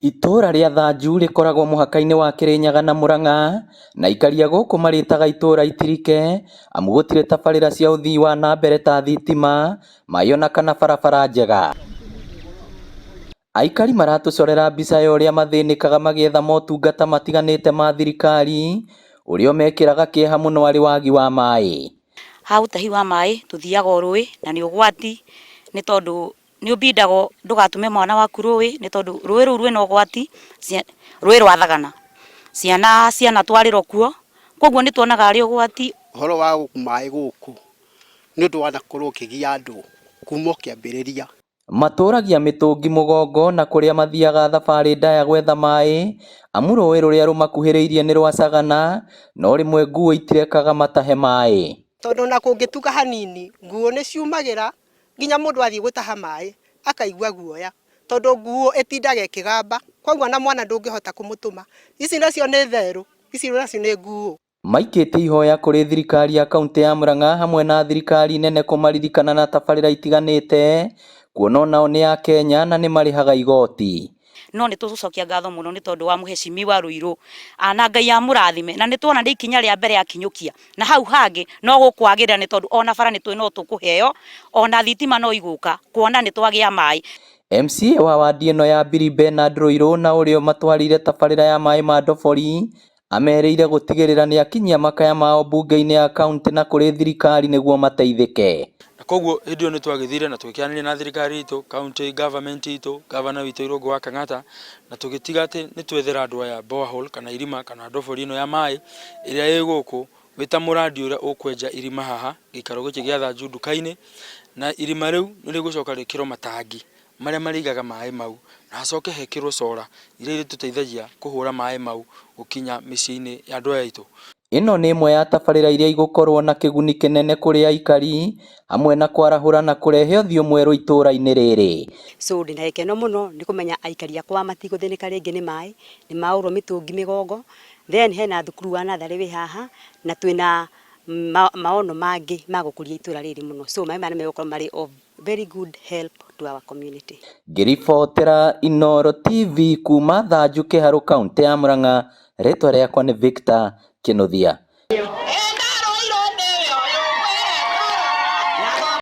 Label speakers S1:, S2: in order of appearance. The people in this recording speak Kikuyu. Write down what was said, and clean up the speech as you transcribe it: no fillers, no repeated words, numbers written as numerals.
S1: Itũũra rĩa Thanju rĩkoragwo mũhaka-inĩ wa Kĩrĩnyaga na Mũrang'a, na aikari a gũkũ marĩtaga itũũra itirike amu gũtirĩ tabarĩra cia ũthii wa na mbere ta thitima, maĩ ona kana barabara njega. Aikari maratũcorera mbica ya ũrĩa mathĩnĩkaga magĩetha motungata matiganĩte ma thirikari, ũrĩa ũmekĩraga kĩeha mũno arĩ wagi wa maĩ.
S2: Ha ũtahi wa maĩ tũthiaga o rũĩ na nĩ ũgwati nĩ tondũ nĩ ũbindagwo ndũgatũme mwana waku rũĩ nĩ tondũ rũĩ rũu rwĩna ũgwati, rũĩ rwa thagana, ciana cianatwarĩrwo kuo, koguo nĩ tuonaga arĩ ũgwati.
S3: Ũhoro wa maĩ gũkũ nĩ ũndũ wanakorwo ũkĩgia andũ kuma o kĩambĩrĩria.
S1: Matũragia mĩtũngi mũgongo na kũrĩa mathiaga thabarĩ ndaya gwetha maĩ, amu rũĩ rũrĩa rũmakuhĩrĩirie nĩ rwa Sagana, no rĩmwe nguo itirekaga matahe maĩ.
S4: Tondũ ona kũngĩtuka hanini nguo nĩ ciumagĩra nginya mũndũ athiĩ gũtaha maĩ akaigua guoya tondũ nguo ĩtindaga ĩkĩgamba koguo ona mwana ndũngĩhota kũmũtũma. Ici nacio nĩ therũ, ici nacio nĩ nguo.
S1: Maikĩtie ihoya kũrĩ thirikari ya kauntĩ ya Murang'a hamwe na thirikari nene kũmaririkana na tabarĩra itiganĩte kuona onao nĩ akenya na nĩ marĩhaga igoti.
S2: No nĩ tũgũcokia ngatho mũno nĩ tondũ wa mũhecimiwa Rũirũ na Ngai amũrathime na nĩ tuona nĩ ikinya rĩa mbere akinyũkia na hau hangĩ no gũkwagĩrĩra nĩ tondũ ona bara nĩ tũĩ no tũkũheo ona thitima no igũka kuona nĩ twagĩa maĩ.
S1: MCA wa wadi ĩno ya Mbiri Bernard Rũirũ na ũrĩa ũmatwarĩire tabarĩra ya maĩ ma ndobori Amerĩire gũtigĩrĩra nĩakinyia makaya mao mbunge-inĩ ya kauntĩ na kũrĩ thirikari nĩguo mateithĩke.
S5: Na koguo hĩndĩ ĩyo nĩ twagĩthire na tũgĩkĩaranĩria na thirikari itũ, county government itũ, governor witũ Irũngũ wa Kang'ata, na tũgĩtiga atĩ nĩ twethera andũ aya borehole kana irima kana ndobori ĩno ya maĩ ĩrĩa ĩ gũkũ, wĩ ta mũrandi ũrĩa ũkwenja irima haha gĩikaro gĩkĩ gĩa Thanju nduka-inĩ, na irima rĩu nĩ rĩgũcoka rĩkĩrwo matangi marĩa marĩigaga maĩ mau, na hacoke hekĩrwo solar iria irĩtũteithagia kũhũra maĩ mau gũkinya mĩciĩ-inĩ ya andũ aya aitũ.
S1: Ĩno nĩ ĩmwe ya tabarĩra iria igũkorwo na kĩguni kĩnene kũrĩ aikari, hamwe na kwarahũra na kũrehe ũthiũ mwerũ itũũra-inĩ rĩrĩ.
S6: So ndĩna gĩkeno mũno nĩ kũmenya aikari akwa matigũthĩnĩka rĩngĩ nĩ maĩ, nĩ maũrwo mĩtũngi mĩgongo. Then hena thukuru wa natharĩ wĩ haha na twĩna maono mangĩ ma gũkũria itũra rĩrĩ mũno. So maĩ maya nĩ megũkorwo marĩ of very good help to our community.
S1: Ngĩribotera Inooro TV kuma Thanju Kĩharũ kauntĩ ya Murang'a, rĩtwa rĩakwa nĩ Victor Kĩnuthia.